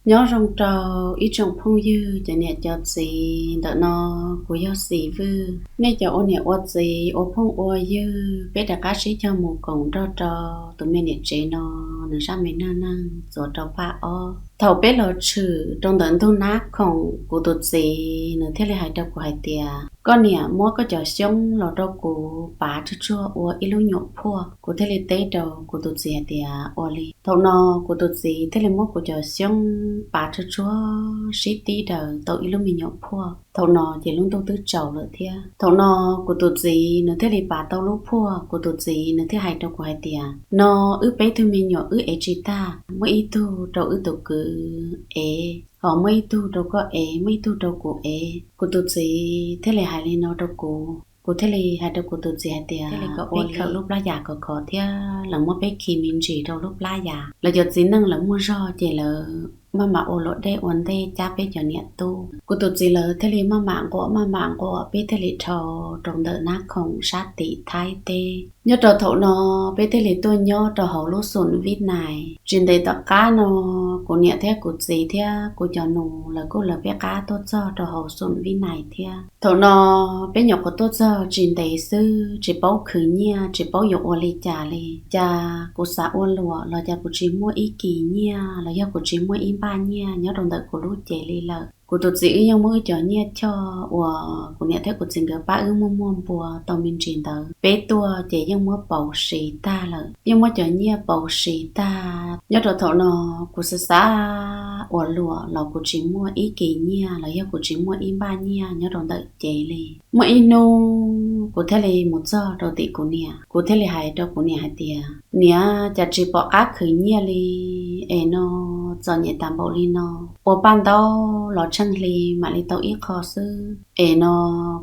Nyob zoo rau ib tsoom phooj ywg cov niam cov txiv. Ntawm no kuv yog Xis Vwj. Nej cov ua niam ua txiv ua phooj ua ywg, peb rov qab sib cog mus koom nrog rau tus me niam tsev no nws zaj me neej neeg txuas rau paj ob. Thaum peb los tshwm rau ntawm ntug nab khoom, kuv tus txiv nws thiaj li hais rau kuv hais tias, koj niam muab koj cov xyoob los rau kuv pav tsuag tsuag ua ib lub nyuam phuaj. Kuv thiaj li teb rau kuv tus txiv hais tias, ua li. Thaum no kuv tus txiv thiaj li muab kuv cov xyoob pav tsuag tsuag sib tib daws tau ib lub me nyuam phuaj. Thaum no ces lub ntuj twb tsaus lawm thiab. Thaum no kuv tus txiv nws thiaj li pav tau lub phuaj, kuv tus txiv nws thiaj hais rau kuv hais tias, no wb peb tug me nyuam wb ev tsis tag, muaj ib tug rau wb tus kwv ev, ho muaj ib tug rau koj ev, muaj ib tug rau kuv ev. Kuv tus txiv thiaj li hais li no rau kuv. Kuv thiaj li hais rau kuv tus txiv hais tias, kom ua li, khawm lub plab yas khov khov thiab lawv muab peb khi me ntsis rau lub plab yas. Lawv cov txiv neej lawv muaj zog ces lawv maj mam ua luam dej ua ntej cab peb cov niam tub. Kuv tus txiv lawv thiaj li maj mam nquam maj mam nquam, peb thiaj li dhau rau ntawm nab khoom sab tim Thaib teb. Nyob rau thaum no peb thiaj li tuaj nyob rau hauv lub xoom Vib Nais. Tsis ntev tom qab no kuv niam thiab kuv txiv thiab kuv cov nus lawv kuj lawv peb qab tuaj txog rau hauv xoom Vib Nais thiab. Thaum no peb nyuam qhuav tuaj txog tsis ntev xwb, tsis paub khwv nyiaj, tsis paub yuav ua li cas li. Cas kuv xav ua luam los cas kuv tsis muaj ib kis nyiaj los yog kuv tsis muaj ib npaj nyiaj nyob rau ntawm kuv lub cev li lawm. Kuv tus txiv wb yeej muab wb cov nyiaj choj uas kuv niam thiab kuv txiv nkawd pab wb muag muag npua tau me ntsis ntawd, peb tuaj ces yeej muab pauv siv tag lawm, yeej muab cov nyiaj pauv siv tag. Nyob rau thaum no kuv xav xav ua luam los kuv tsis muaj ib kis nyiaj los yog kuv tsis muaj ib npaj nyiaj nyob rau ntawm cev li. Muaj ib hnub kuv thiaj li mus txog rau tim kuv niam, kuv thiaj li hais rau kuv niam hais tias, niam, cas tsis pom qab khwv nyiaj li es no, txom nyem tas npaum li no. Ua paj ntaub los tsheej hli mam li tau ib qho xwb es no,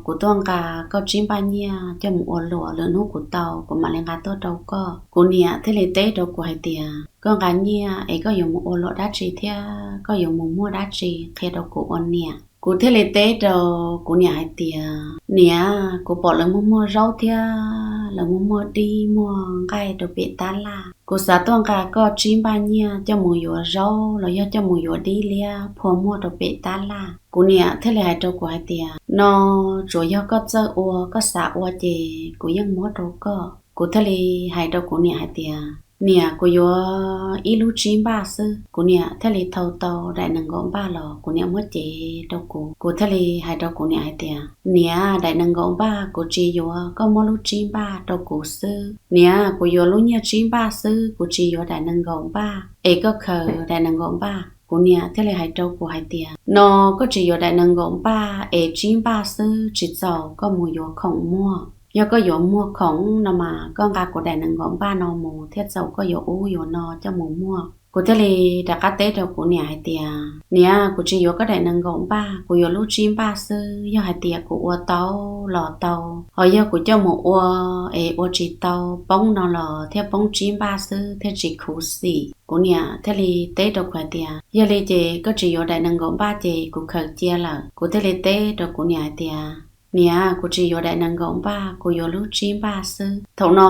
kuv tuaj nqa koj tsib npaj nyiaj coj mus ua luam, lwm hnub kuv tau kuv mam li nqa tuaj rau koj. Kuv niam thiaj li teb rau kuv hais tias, koj nqa nyiaj es koj yuav mus ua luam dab tsi thiab koj yuav mus muag dab tsi, qhia rau kuv ua niam. Kuv thiaj li teb rau kuv niam hais tias, niam, kuv pom lawv muag muag zaub thiab lawv muag muag dib muag nqaij rau pem tab laj. Kuv xav tuaj nqa koj tsib npaj nyiaj coj mus yuav zaub los yog coj mus yuav dib liab phua muag rau pem tab laj. Kuv niam thiaj li hais rau kuv hais tias, no tsuas yog koj txawj ua, koj xav ua ces kuv yeej muab rau koj. Kuv thiaj li hais rau kuv niam hais tias, niam, kuv yuav ib lub tsib npaj xwb. Kuv niam thiaj li thau tau daim nees nkaum npaj los kuv niam muab cev rau kuv. Kuv thiaj li hais rau kuv niam hais tias, niam, daim nees nkaum npaj kuv tsis yuav, koj muab lub tsib npaj rau kuv xwb. Niam, kuv yuav lub nyiaj tsib npaj xwb, kuv tsis yuav daim nees nkaum npaj, es koj khaws daim nees nkaum npaj. Kuv niam thiaj li hais rau kuv hais tias, no koj tsis yuav daim nees nkaum npaj es tsib npaj xwb tsis txaus, koj mus yuav khoom muag. Yog koj yuav muag khoom no mas koj nqa kuv daim nees nkaum npaj no mus thiaj txaus koj yuav ub yuav no coj mus muag. Kuv thiaj li rov qab teb rau kuv niam hais tias, niam, kuv tsis yuav koj daim nees nkaum npaj, kuv yuav lub tsib npaj xwb. Yog hais tias kuv ua tau los tau, ho yog kuv coj mus ua es ua tsis tau poob no los thiaj poob tsib npaj xwb thiaj tsis khuv xim. Kuv niam thiaj li teb rau kuv hais tias, yog li ces koj tsis yuav daim nees nkaum npaj ces kuv khaws cia lawm. Kuv thiaj li teb rau kuv niam hais tias, niam, kuv tsis yuav daim nees nkaum npaj, kuv yuav lub tsib npaj xwb. Thaum no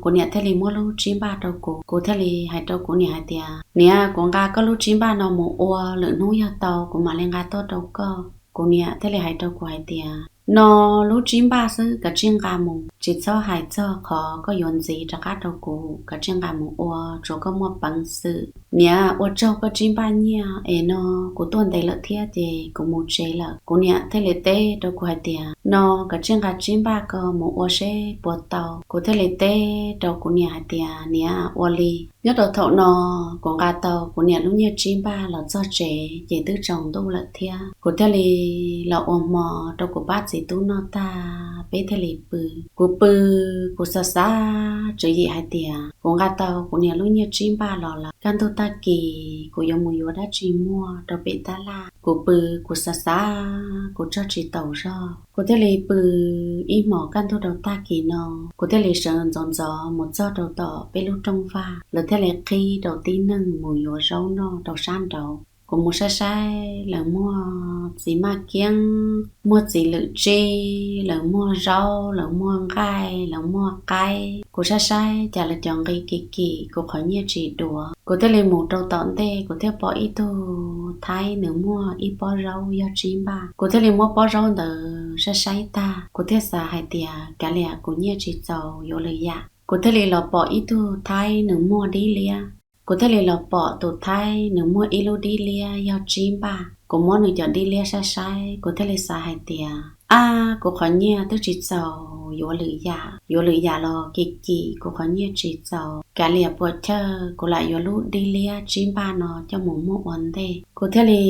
kuv niam thiaj li muab lub tsib npaj rau kuv. Kuv thiaj li hais rau kuv niam hais tias, niam, kuv nqa koj lub tsib npaj no mus ua, lwm hnub yog tau kuv mam li nqa tuaj rau koj. Kuv niam thiaj li hais rau kuv hais tias, no lub tsib npaj xwb, kav tsij nqa mus, tsis txhob hais txog qhov koj yuav ntxiv rov qab rau kuv, kav tsij nqa mus ua, tsuav koj muaj peev xwm. Niam, ua tsaug koj tsib npaj nyiaj es no, kuv tuaj ntev lawm thiab ces kuv mus tsev lawm. Kuv niam thiaj li teb rau kuv hais tias, no kav tsij nqa tsib npaj ko mus ua seb puas tau. Kuv thiaj li teb rau kuv niam hais tias, niam, ua li. Nyob rau thaum no kuv nqa tau kuv niam lub nyiaj tsib npaj los txog tsev ces twb tsaus ntuj lawm thiab. Kuv thiaj li los ua hmo rau kuv pab txiv tub noj tag peb thiaj li pw. Kuv pw, kuv xav xav tswv yim hais tias kuv nqa tau kuv niam lub nyiaj tsib npaj los lawm, kaj ntug tag kis kuv yuav mus yuav dab tsi muag rau pem tab laj. Kuv pw, kuv xav xav, kuv tso tsis taus zog. Kuv thiaj li pw ib hmos kaj ntug rau tag kis no, kuv thiaj li sawv ntxov ntxov mus txog rau tom peb lub rooj vag, lawv thiaj li qhib rau tib neeg mus yuav zaub noj rau sab nraud. Kuv mus saib saib lawv muag txiv maj kiab, muag txiv lwm tsib, lawv muag zaub, lawv muag nqaij, lawv muag qaib. Kuv saib saib cas lawv cov nqi kim kim kuv qhov nyiaj tsis duav. Kuv thiaj li mus rau tom ntej, kuv thiaj pom ib tug thaib nws muag ib pob zaub yog tsib npaj. Kuv thiaj li muab pob zaub ntawd saib saib tag, kuv thiaj xav hais tias kav liam kuv nyiaj tsis txaus yuav lwm yam. Kuv thiaj li los pom ib tug thaib nws muag dib liab. Kuv thiaj li los pom tus thaib nws muag ib lub dib liab yog tsib npaj. Kuv muab nws cov dib liab saib saib, kuv thiaj li xav hais tias, ab, kuv qhov nyiaj twb tsis txaus yuav lwm yam, yuav lwm yam los kim kim kuv qhov nyiaj tsis txaus. Kav liam puas chawj, kuv lam yuav lub dib liab tsib npaj no coj mus muag ua ntej. Kuv thiaj li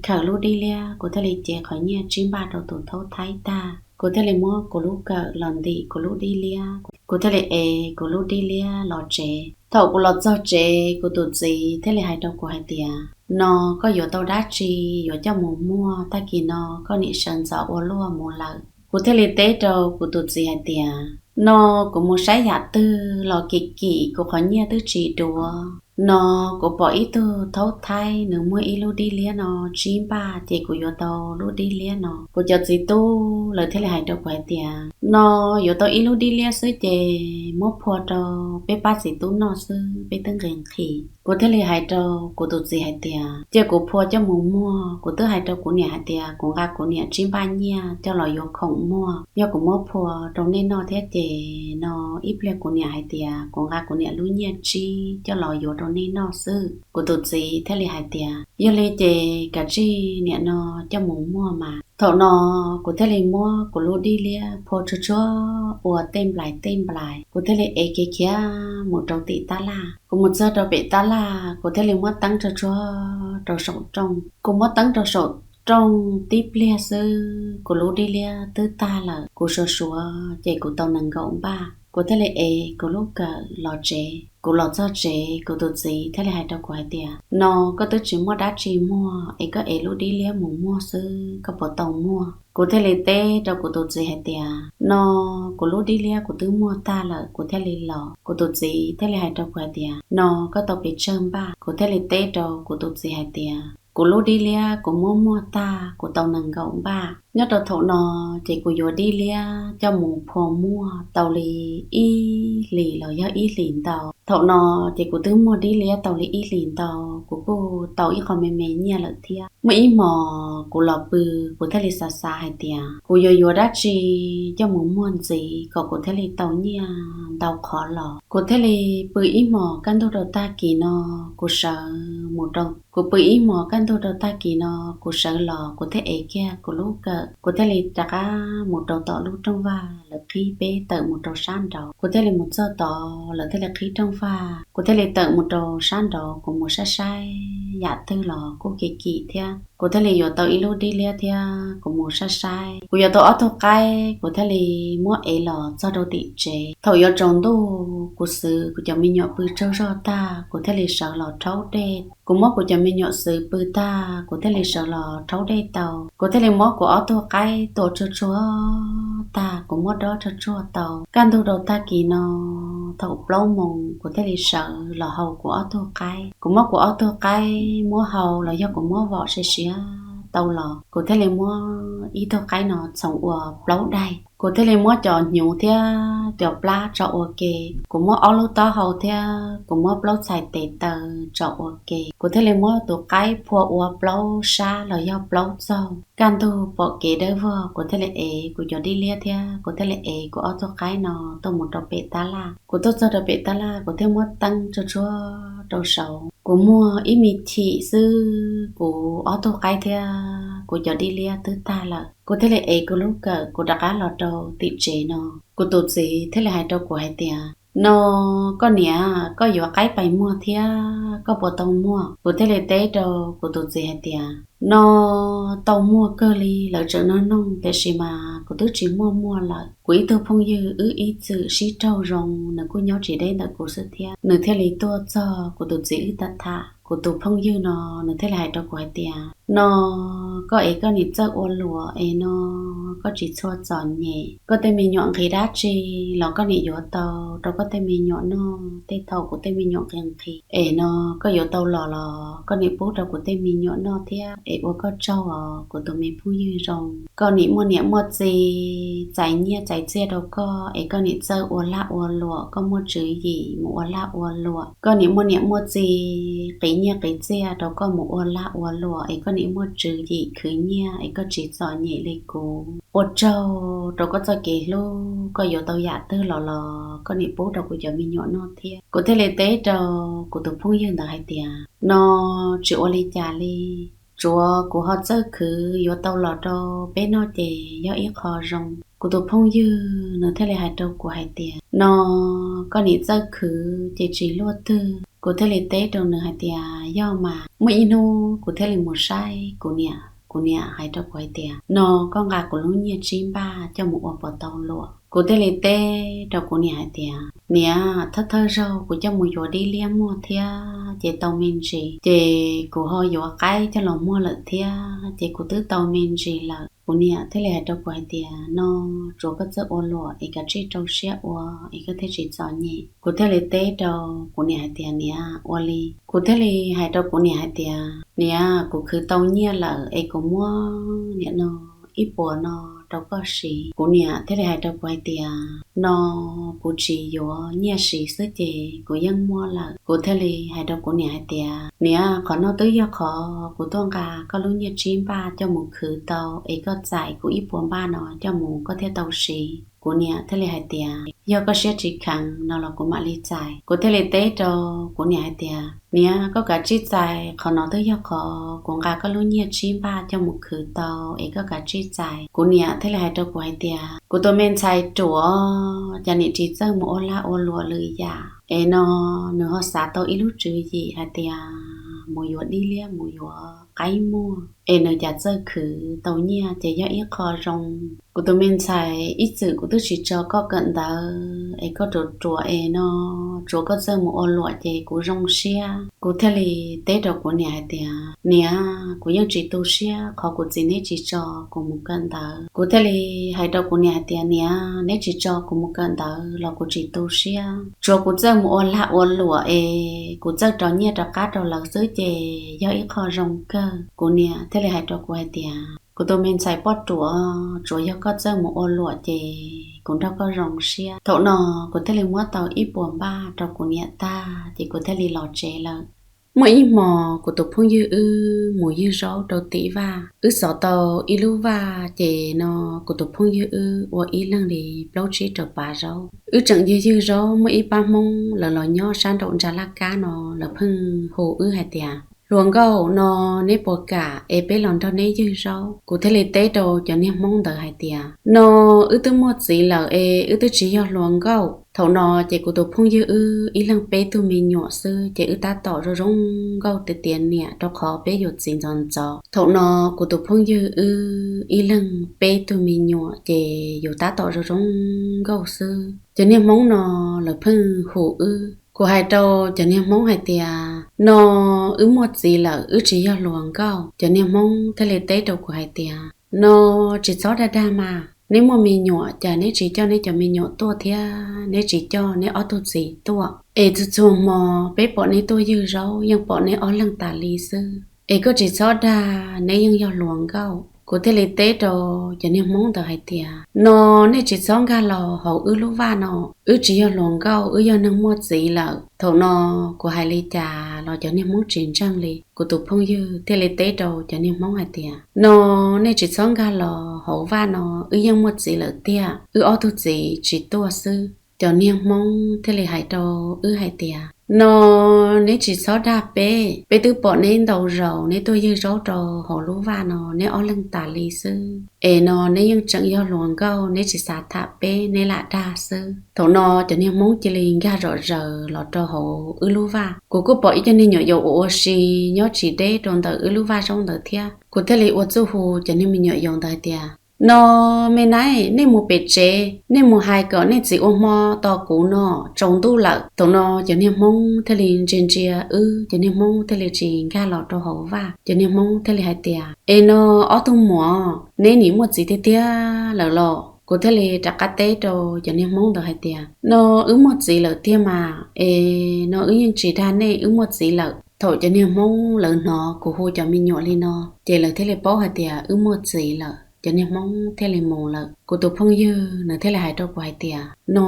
khawm lub dib liab, kuv thiaj li cev qhov nyiaj tsib npaj rau tus thaub thaib tag, kuv thiaj li muab kuv lub kawm los ntim kuv lub dib liab, kuv thiaj li ev kuv lub dib liab los tsev. Thaum kuv los txog tsev, kuv tus txiv thiaj li hais rau kuv hais tias, no koj yuav tau dab tsi yuav coj mus muag, tag kis no koj niam sawv ntxov ua luaj mus lawm? Kuv thiaj li teb rau kuv tus txiv hais tias, no kuv mus saib yam twg los kim kim kuv qhov nyiaj twb tsis duav. No kuv pom ib tug thaub thaib nws muag ib lub dib liab no tsib npaj, ces kuv yuav tau lub dib liab no. Kuv cov txiv tub lawv thiaj li hais rau kuv hais tias, no yuav tau ib lub dib liab xwb ces muab phua rau peb pab txiv tub noj xwb, peb twb nqhis nqhis. Kuv thiaj li hais rau kuv tus txiv hais tias, cia kuv phua coj mus muag. Kuv twb hais rau kuv niam hais tias kuv nqa kuv niam tsib npaj nyiaj coj los yuav khoom muag, yog kuv muab phua rau nej noj thiab ces no ib pliag kuv niam hais tias kuv nqa kuv niam lub nyiaj tsib coj los yuav rau nej noj xwb. Kuv tus txiv thiaj li hais tias, yog li ces kav tsij niam no coj mus muag mas. Thaum no kuv thiaj li muab kuv lub dib liab phua tsuag tsuag ua tej nplais tej nplais, kuv thiaj li ev kiag khiav mus rau tim tab laj. Kuv mus txog rau pem tab laj, kuv thiaj li muab teeb tsuag tsuag rau saum rooj. Kuv muab teeb rau saum rooj tib pliag xwb, kuv lub dib liab twb tag lawm. Kuv suav suav ces kuv tau nees nkaum npaj, kuv thiaj li ev kuv lub kawm los tsev. Kuv los txog tsev, kuv tus txiv thiaj li hais rau kuv hais tias, no koj twb tsis muaj dab tsi muag es koj ev lub dib liab mus muag xwb, koj puas tau muag? Kuv thiaj li teb rau kuv tus txiv hais tias, no kuv lub dib liab kuv twb muag tag lawm, kuv thiaj li los. Kuv tus txiv thiaj li hais rau kuv hais tias, no koj tau pes tsawg npaj? Kuv thiaj li teb rau kuv tus txiv hais tias, kuv lub dib liab kuv muab muag tag, kuv tau nees nkaum npaj. Nyob rau thaum no ces kuv yuav dib liab coj mus phua muag tau li ib hlis los yog ib hlis ntau. Thaum no ces kuv twb muag dib liab tau li ib hlis ntau, kuv kuj tau ib qho me me nyiaj lawm thiab. Muaj ib hmos kuv los pw, kuv thiaj li xav xav hais tias kuv yuav yuav dab tsi coj mus muag ntxiv kom kuv thiaj li tau nyiaj ntau qhov los. Kuv thiaj li pw ib hmos kaj ntug rau tag kis no, kuv sawv mus rau, kuv pw ib hmos kaj ntug rau tag kis no, kuv sawv los kuv thiaj ev kiag kuv lub kawm, kuv thiaj li rov qab mus rau tom lub rooj vag lawv qhib peb tawm mus rau sab nraud. Kuv thiaj li mus txog tod lawv thiaj li qhib rooj vag, kuv thiaj li tawm mus rau sab nraud, kuv mus saib saib yam twg los kuj kim kim thiab. Kuv thiaj li yuav tau ib lub dib liab thiab, kuv mus saib saib kuv yuav tau ob tug qaib, kuv thiaj li muab ev los txog rau tim tsev. Thaum yuav tsaus ntuj kuv xwv kuv cov me nyuam pw tsaug zog tag, kuv thiaj li sawv los rhaub dej. Kuv muab kuv cov me nyuam xwv pw tag, kuv thiaj li sawv los rhaub dej tau. Kuv thiaj li muab kuv ob tug qaib tua tsuag tsuag tag, kuv muab dob tsuag tsuag tau. Kaj ntug rau tag kis no, thaum plaub moos kuv thiaj li sawv los hau kuv ob tug qaib. Kuv muab kuv ob tug qaib muab hau los yog kuv muab vom siav siav tau los, kuv thiaj li muab ib tug qaib no txhoov ua plaub daig. Kuv thiaj li muab cov hnyuv thiab cov plab tso ua ke. Kuv muab ob lub taub hau thiab kuv muab plaub txhais tes taw tso ua ke. Kuv thiaj li muab tus qaib phua ua plaub sab los yog plaub txaug. Kaj ntug pom kev dawb vog, kuv thiaj li ev kuv cov dib liab thiab kuv thiaj li ev kuv ob tug qaib no tuaj mus rau pem tab laj. Kuv tuaj txog rau pem tab laj, kuv thiaj muab teeb tsuag tsuag rau saud. Kuv muag ib me chim xwb, kuv ob tug qaib thiab kuv cov dib liab twb tag lawm. Kuv thiaj li ev kuv lub kawm, kuv rov qab los rau tim tsev no. Kuv tus txiv thiaj li hais rau kuv hais tias, no koj niam, koj yuav qaib pais muag thiab, koj puas tau muag? Kuv thiaj li teb rau kuv tus txiv hais tias, no tau muag kawg li, lawv tseem nug nug, tiam sis mas kuv twb tsis muaj muag lawm. Kuv ib tug phooj ywg wb ib txwm sib raug zoo, nws kuj nyob tsis deb ntawm kuv xwb thiab, nws thiaj li tuaj txog, kuv tus txiv wb tham tham kuv tus phooj ywg no nws thiaj li hais rau kuv hais tias, no koj es koj niam txawj ua luam es no koj tsis txhua txom nyem, koj tej me nyuam nqhis dab tsi los koj niam yuav tau rau koj tej me nyuam noj. Tej thaum kuv tej me nyuam nqhis nqhis es no koj yuav tau los los koj niam pub rau kuv tej me nyuam noj thiab es ua koj tsaug os kuv tus me phooj ywg zoo. Koj niam muaj niam muaj txiv txais nyiaj txais txiaj rau koj es koj niam txawj ua lag ua luam, koj muaj tswv yim mus ua lag ua luam. Koj niam muaj niam muaj txiv qiv nyiaj qiv txiaj rau koj mus ua lag ua luam es koj niam muaj tswv yim khwv nyiaj es koj tsis txom nyem li kuv. Ua tsaug rau koj txoj kev hlub, koj yuav tau yam twg los los koj niam pub rau kuv cov me nyuam noj thiab. Kuv thiaj li teb rau kuv tus phooj ywg ntawd hais tias, no tsis ua li cas li, tsuav kuv ho txawj khwv yuav tau los rau peb noj ces yog ib qho zoo. Kuv tus phooj ywg nws thiaj li hais rau kuv hais tias, no koj niam txawj khwv ces tsis luaj twg. Kuv thiaj li teb rau nws hais tias, yog mas. Muaj ib hnub kuv thiaj li mus saib kuv niam, kuv niam hais rau kuv hais tias, no koj nqa kuv lub nyiaj tsib npaj coj mus ua puas tau luam? Kuv thiaj li teb rau kuv niam hais tias, niam, thawj thawj zaug kuv coj mus yuav dib liab muag thiab ces tau me ntsis, ces kuv ho yuav qaib coj los muag lawm thiab ces kuv twb tau me ntsis lawm. Kuv niam thiaj li hais rau kuv hais tias, no tsuav koj txawj ua luam es kav tsij rau siab ua es koj thiaj tsis txom nyem. Kuv thiaj li teb rau kuv niam hais tias, niam, ua li. Kuv thiaj li hais rau kuv niam hais tias, niam, kuv khwv tau nyiaj lawm es kuv muab niam no ib puas no rau koj siv. Kuv niam thiaj li hais rau kuv hais tias, no kuv tsis yuav, nyiaj siv xwb ces kuv yeej muaj lawm. Kuv thiaj li hais rau kuv niam hais tias, niam, qhov no twb yog qhov kuv tuaj nqa koj lub nyiaj tsib npaj coj mus khwv tau es koj txais kuv ib puas npaj no coj mus koj thiaj tau siv. Kuv niam thiaj li hais tias, yog koj siab tsis kheev no los kuv mam li txais. Kuv thiaj li teb rau kuv niam hais tias, niam, koj kav tsij txais, qhov no twb yog qhov kuv nqa koj lub nyiaj tsib npaj coj mus khwv tau es koj kav tsij txais. Kuv niam thiaj li hais rau kuv hais tias, kuv tus me ntxhais ruam, cas niam tsis txawj mus ua lag ua luam lwm yam es no nws ho xav tau ib lub tswv yim hais tias mus yuav dib liab mus yuav qaib muag es nws cas txawj khwv tau nyiaj ces yog ib qho zoo. Kuv tus me ntxhais, ib txwm kuv twb tsis tso koj kawm ntawv es koj ruam ruam es no tsuav koj txawj mus ua luam ces kuv zoo siab. Kuv thiaj li teb rau kuv niam hais tias, niam, kuv yeej tsis tu siab qhov kuv txiv neb tsis tso kuv mus kawm ntawv. Kuv thiaj li hais rau kuv niam hais tias, niam, neb tsis tso kuv mus kawm ntawv los kuv tsis tu siab, tsuav kuv txawj mus ua lag ua luam es kuv txawj rau nyiaj rov qab rau lawv xwb ces yog ib qho zoo kawg. Kuv niam thiaj li hais rau kuv hais tias, kuv tus me ntxhais poj ruam, tsuav yog koj txawj mus ua luam ces kuv nrog koj zoo siab. Thaum no kuv thiaj li muab tau ib puas npaj rau kuv niam tag ces kuv thiaj li los tsev lawm. Muaj ib hmo kuv tus phooj ywg wb mus ywg zaub rau tim vaj, wb xov tau ib lub vaj ces no kuv tus phooj ywg wb ua ib leeg li plaub tsib rau pav zaub. Wb tseem ywg ywg zaub, muaj ib pab Hmoob lawv los nyob sab nraum ntsa laj kab no, lawv pheej hu wb hais tias, hluas nkauj, no neb puas kam es peb los nrog neb ywg zaub? Kuv thiaj li teb rau cov niag Hmoob ntawd hais tias, no wb twb muaj txiv lawm es wb twb tsis yog hluas nkauj. Thaum no ces kuv tus phooj ywg wb ib leeg peb tug me nyuam xwb ces wb tab tom zoo zoo nkauj tiag tiag niam, rau qhov peb yuav txiv ntxov ntxov. Thaum no kuv tus phooj ywg wb ib leeg peb tug me nyuam ces yus tab tom zoo zoo nkauj xwb. Cov niag Hmoob no lawv pheej hu wb. Kuv hais rau cov niag Hmoob hais tias, no wb muaj txiv lawm, wb tsis yog hluas nkauj. Cov niag Hmoob thiaj li teb rau kuv hais tias, no tsis txhob dag dag mas, neb muaj me nyuam cas neb tsis coj neb cov me nyuam tuaj thiab neb tsis coj neb ob tug txiv tuaj, es txhua txhua hmo peb pom neb tuaj ywg zaub yeej pom neb ob leeg tas li xwb. Es koj tsis txhob dag, neb yeej yog hluas nkauj. Kuv thiaj li teb rau cov niag Hmoob ntawd hais tias, no nej tsis txhob nkag los hauv wb lub vaj no, wb tsis yog hluas nkauj, wb yog neeg muaj txiv lawm. Thaum no kuv hais li cas los cov niag Hmoob tsis ntseeg li. Kuv tus phooj ywg thiaj li teb rau cov niag Hmoob hais tias, no nej tsis txhob nkag los hauv vaj no, wb yeej muaj txiv lawm tiag, wb ob tug txiv tsis tuaj xwb. Cov niag Hmoob thiaj li hais rau wb hais tias, no neb tsis txhob dag peb, peb twb pom neb ntau zaus neb tuaj ywg zaub rau hauv lub vaj no neb ob leeg tas li xwb, es no neb yeej tseem yog hluas nkauj, neb tsis xav tham peb, neb lam dag xwb. Thaum no cov niag Hmoob cia li nkag zom zaws los rau hauv wb lub vaj. Kuv kuj pom ib co niag nyuam yaus ua ua si nyob tsis deb rau ntawm wb lub vaj zaub ntawd thiab. Kuv thiaj li ua txuj hu cov niag me nyuam yaus ntawd hais tias, No me nab, nej mus pem tsev, nej mus hais kom nej txiv ua hmo tos kuv no, tsaus ntuj lawm. Thaum no cov niag Hmoob thiaj li ntsia ntsia wb, cov niag Hmoob thiaj li tsis nkag los rau hauv vaj. Cov niag Hmoob thiaj li hais tias, Es no ob tug muam, neb nim muaj txiv tiag tiag lawm los? Kuv thiaj li rov qab teb rau cov niag Hmoob ntawd hais tias, No wb muaj txiv lawm tiag mas, es no wb yeej tsis dag nej, wb muaj txiv lawm. Thaum cov niag Hmoob lawv hnov kuv hu cov me nyuam li no, ces lawv thiaj li paub hais tias wb muaj txiv lawm. Cov niag Hmoob thiaj li mus lawm. Kuv tus phooj ywg nws thiaj li hais rau kuv hais tias, No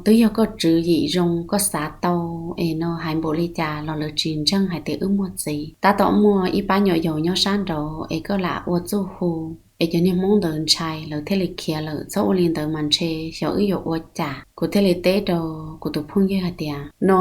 twb yog koj tswv yim zoo, koj xav tau, es no hais npaum li cas los lawv tsis ntseeg hais tias wb muaj txiv. Tab tom muaj ib pab nyuam yaus nyob sab nraud es koj lam ua txuj hu, es cov niag Hmoob ntawd ntshai, lawv thiaj li khiav lawm. Txhob ua li ntawd mas ntshe xyov wb yuav ua cas. Kuv thiaj li teb rau kuv tus phooj ywg hais tias, No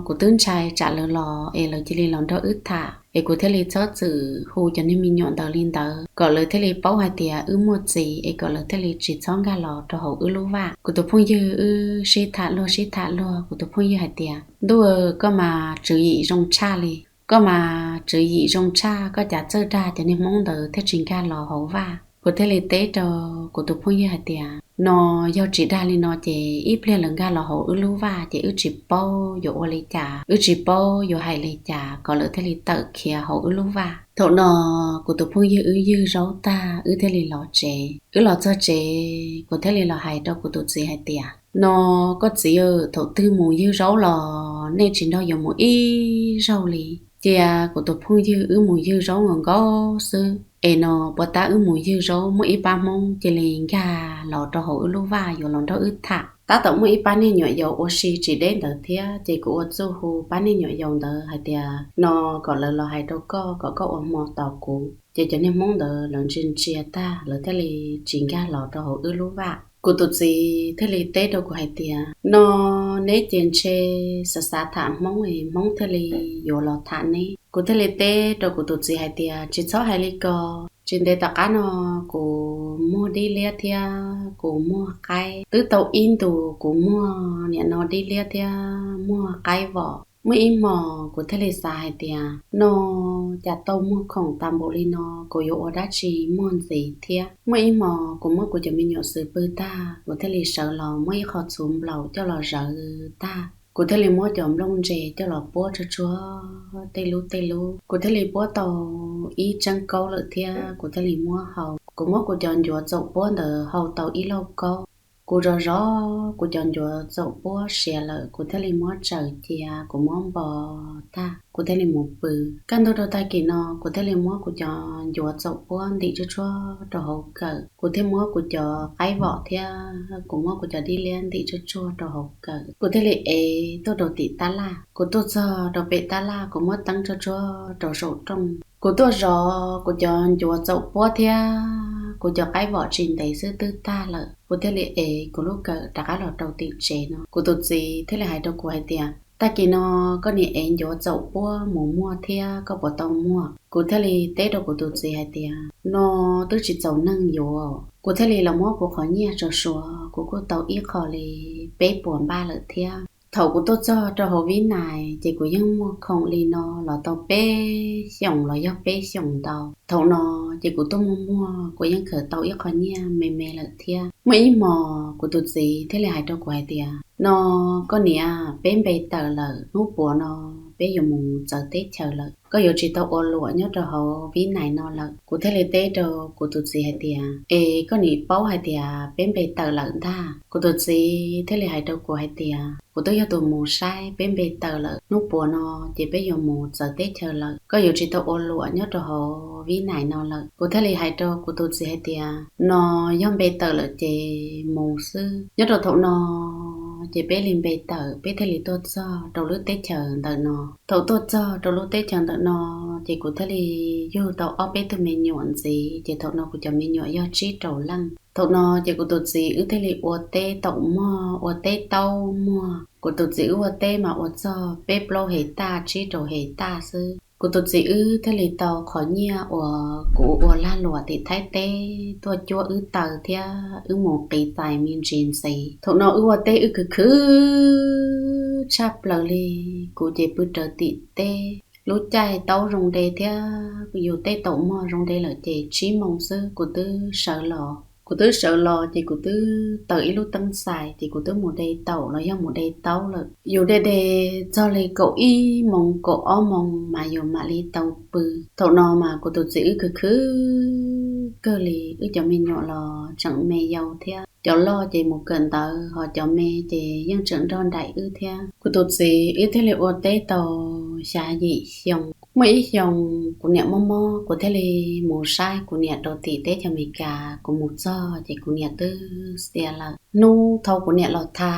kuv twb ntshai tsam lawv los es lawv cia li los nrog wb tham, es kuv thiaj li txhob txwm hu cov niag me nyuam ntawd li ntawd, kom lawv thiaj li paub hais tias wb muaj txiv, es kom lawv thiaj li tsis txhob nkag los rau hauv wb lub vaj. Kuv tus phooj ywg wb sib tham luag sib tham luag, kuv tus phooj ywg hais tias, Ntuj, koj mas tswv yim zoo tshaj li. Koj mas tswv yim zoo tshaj, koj cas txawj dag cov niag Hmoob ntawd thiaj tsis nkag los hauv vaj. Kuv thiaj li teb rau kuv tus phooj ywg hais tias, No yog tsis dag li no ces ib pliag lawv nkag los hauv wb lub vaj ces wb tsis paub yuav ua li cas, wb tsis paub yuav hais li cas kom lawv thiaj li tawm khiav hauv wb lub vaj. Thaum no kuv tus phooj ywg wb ywg zaub tag, wb thiaj li los tsev. Wb los txog tsev, kuv thiaj li los hais rau kuv tus txiv hais tias, No koj txiv, thaum twg mus ywg zaub los nej tsis nrog yuav mus ib zaug li. Cia kuv tus phooj ywg wb mus ywg zaub nkaus nkaus xwb, es no puas tab wb mus ywg zaub muaj ib pab Hmoob cia li nkag los rau hauv wb lub vaj yuav los nrog wb tham. Tab tom muaj ib pab niag nyuam yaus ua si tsis deb ntawd thiab, ces kuv ua txuj hu pab niag nyuam yaus ntawd hais tias, No kom lawv los hais rau koj kom koj ua hmo tos kuv. Ces cov niag Hmoob ntawd lawv ntsia ntsia tag, lawv thiaj li tsis nkag los rau hauv wb lub vaj. Kuv tus txiv thiaj li teb rau kuv hais tias, No neb ces ntshe xav xav tham Hmoob es Hmoob thiaj li yuav los tham neb. Kuv thiaj li teb rau kuv tus txiv hais tias, Tsis txhob hais li ko, tsis ntev tom qab no kuv muag dib liab thiab kuv muag qaib, twb tau ib ntus kuv muag niam no dib liab thiab muag qaib vom. Muaj ib hmos kuv thiaj li xav hais tias, No cas tau muag khoom tas npaum li no, kuv yuav ua dab tsi muag ntxiv thiab. Muaj ib hmos kuv muab kuv cov me nyuam xwb pw tag, kuv thiaj li sawv los muab ib qho txhuv nplaum coj los zawv tag, kuv thiaj li muab cov nplooj ntse coj los puab tsuag tsuag tej lub tej lub. Kuv thiaj li puab tau ib tseeb kaub lawm thiab kuv thiaj li muab hau. Kuv muab kuv cov ncuav txaum puab ntawd hau tau ib lauj kaub. Kuv zov zov kuv cov ncuav txaum puab siav lawm, kuv thiaj li muab tsaws cia, kuv muab npo tag, kuv thiaj li mus pw. Kaj ntug rau tag kis no kuv thiaj li muab kuv cov ncuav txaum puab ntim tsuag tsuag rau hauv kawm, kuv thiaj muab kuv cov qaib vom thiab kuv muab kuv cov dib liab ntim tsuag tsuag rau hauv kawm, kuv thiaj li ev tuaj rau tim tab laj. Kuv tuaj txog rau pem tab laj, kuv muab teeb tsuag tsuag rau saum rooj. Kuv tuaj zov kuv cov ncuav txaum puab thiab kuv cov qaib vom tsis ntev xwb twb tag lawm, kuv thiaj li ev kuv lub kawm rov qab los rau tim tsev no. Kuv tus txiv thiaj li hais rau kuv hais tias, Tag kis no koj nim ev ncuav txaum puab mus muag thiab koj puas tau muag? Kuv thiaj li teb rau kuv tus txiv hais tias, No twb tsis txaus neeg yuav. Kuv thiaj li los muab kuv qhov nyiaj tso suav, kuv kuj tau ib qho li peb puas npaj lawm thiab. Thaum kuv tuaj txog rau hauv Vib Nais ces kuv yeej muag khoom li no los tau peb xyoos los yog peb xyoos ntau. Thaum no ces kuv tuaj muag muag kuv yeej khaws tau ib qho nyiaj me me lawm thiab. Muaj ib hmos kuv tus txiv thiaj li hais rau kuv hais tias, No koj niam, peb npe tawm lawm, hnub puav no peb yuav mus txawv teb chaws lawm, koj yuav tsis tau ua luam nyob rau hauv Vib Nais no lawm. Kuv thiaj li teb rau kuv tus txiv hais tias, Es koj nim paub hais tias peb npe tawm lawm ntag? Kuv tus txiv thiaj li hais rau kuv hais tias, Kuv twb yog tus mus saib peb npe tawm lawm, hnub puav no ces peb yuav mus txawv teb chaws lawm, koj yuav tsis tau ua luam nyob rau hauv Vib Nais no lawm. Kuv thiaj li hais rau kuv tus txiv hais tias, No yog npe tawm lawm ces mus xwb. Nyob rau thaum no ces peb li npe tawm, peb thiaj li tuaj txog rau lub teb chaws ntawm no. Thaum tuaj txog rau lub teb chaws ntawm no ces kuv thiaj li yug tau ob peb tug me nyuam ntxiv, ces thaum no kuv cov me nyuam yog tsib rau leej. Thaum no ces kuv tus txiv wb thiaj li ua teb taum mog, ua teb taub muag. Kuv tus txiv wb ua teb mas ua txog peb plaub hais taj, tsib rau hais taj xwb. Kuv tus txiv wb thiaj li tau qhov nyiaj uas kuv ua lag luam tim Thaib teb tuaj cuab wb taw thiab wb mus qiv txais me ntsis ntxiv. Thaum no wb ua teb wb khwv khwv tshaj plaws li. Kuv ces pw rawv tim teb, lub caij taub zoo de thiab yus teb taum mog zoo de lawm ces tsib moos xwb kuv twb sawv los Kuv twb sawv los ces kuv twb taws ib lub teeb xais ces kuv twb mus de taum los yog mus de taub lawm. Yus de de txog li kaum ib moos kaum ob moos mas yus mam li tau pw. Thaum no mas kuv tus txiv wb khwv khwv kawg li, wb cov me nyuam los tseem me yau thiab, cov loj ces mus kawm ntawv, ho cov me ces yeej tseem nrog nraim wb thiab. Kuv tus txiv wb thiaj li ua teb tau xya yim xyoo. Muaj ib xyoo kuv niam mob mob, kuv thiaj li mus saib kuv niam rau tim teb chaws Amelikas. Kuv mus txog ces kuv niam twb xiam lawm. Hnub thaum kuv niam los tha,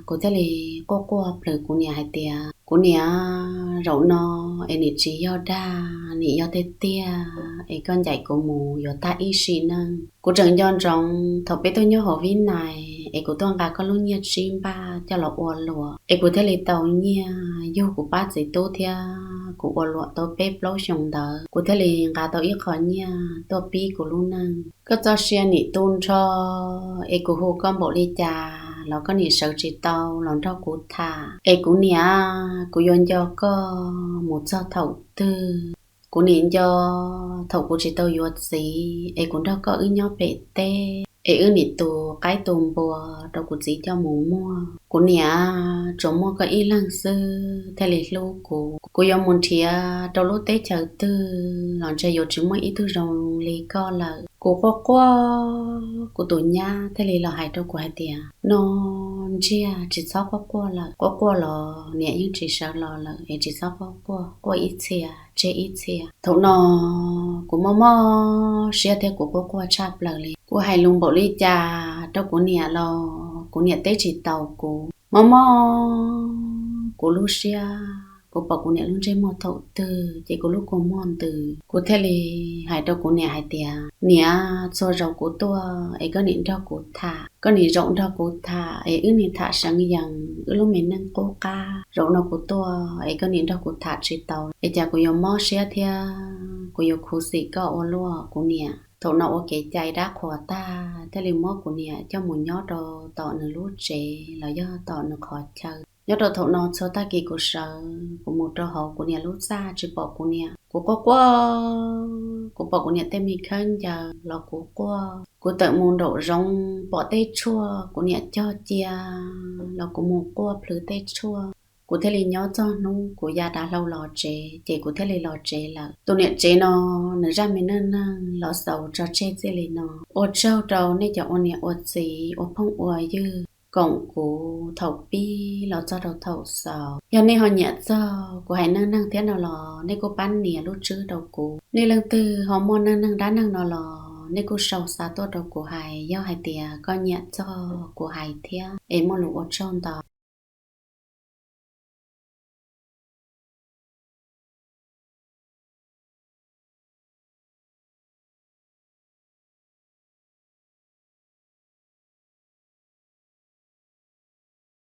kuv thiaj li quaj quaj plhws kuv niam hais tias, kuv niam, zaum no es nim tsis yog dag, nim yog tiag tiag es koj ncaim kuv mus yuav tag ib sim neej. Kuv tseem nco ntsoov thaum peb tuaj nyob hauv Vib Nais es kuv tuaj nqa koj lub nyiaj tsib npaj coj los ua luam, es kuv thiaj li tau nyiaj yug kuv pab txiv tub thiab kuv ua luam tau peb plaub xyoos ntawd, kuv thiaj li nqa tau ib qho nyiaj tuaj pib kuv lub neej. Koj txoj sia nim tu nrho, es kuv hu koj npaum li cas los koj nim sawv tsis tau los nrog kuv tham. Es kuv niam, kuv yuav nco koj mus txog thaum twg? Kuv nim nco thaum kuv tsis tau yuav txiv es kuv nrog koj wb nyob pem teb es wb nim tu qaib tu npua rau kuv txiv coj mus muag. Kuv niam, tsuas muaj koj ib leeg xwb thiaj li hlub kuv. Kuv yuav mus nrhiav rau lub teb chaws twg los ntshe yuav tsis muaj ib tug zoo li koj lawm. Kuv quaj quaj, kuv tus nyab thiaj li los hais rau kuv hais tias, no, Ntsiag, tsis txhob quaj quaj lawm, quaj quaj los niam yeej tsis sawv los lawm es tsis txhob quaj quaj, quaj ib txhia tseg ib txhia. Thaum no kuv mob mob siab thiab kuv quaj quaj tshaj plaws li. Kuv hais lus npaum li cas rau kuv niam los kuv niam teb tsis taus kuv. Mob mob kuv lub siab, kuv pom kuv niam lub ntsej muag thaum twg ces kuv lub kua muag ntws. Kuv thiaj li hais rau kuv niam hais tias, niam, txhua zaus kuv tuaj es koj nim nrog kuv tham, koj nim zaum nrog kuv tham es wb nim tham seev yees wb lub me neej qub qab. Zaum no kuv tuaj es koj nim nrog kuv tham tsis tau es cas kuv yuav mob siab thiab kuv yuav khuv xim koj ua luaj kuv niam. Thaum no ua kev cai dab qhuas tag thiaj li muab kuv niam coj mus nyob rau tom nws lub tsev los yog tom nws qhov chaw. Nyob rau thaum no txhua tag kis kuv sawv kuv mus rau hauv kuv niam lub txaj tsis pom kuv niam, kuv quaj quaj, kuv pom kuv niam tej me khaub ncaws los kuv quaj, kuv tawm mus nraum zoov pom tej tshuaj kuv niam cog cia los kuv mus quaj plhws tej tshuaj. Kuv thiaj li nyob txog hnub kuv ya dav hlau los tsev ces kuv thiaj li los tsev lawm. Tus niam tsev no nws zaj me neej neeg los xaus tso tseg txij li no. Ua tsaug rau nej cov ua niam ua txiv ua phooj ua ywg koom kuv thaum pib los txog rau thaum xaus. Yog nej ho nyiam txog kuv hais neej neeg thiab no los nej kuj pab nias lub tswb rau kuv. Nej leej twg ho muaj neej neeg dab neeg no los nej kuj sau xa tuaj rau kuv hais yog hais tias koj nyiam txog kuv hais thiab es muaj lus ua tsaug ntau.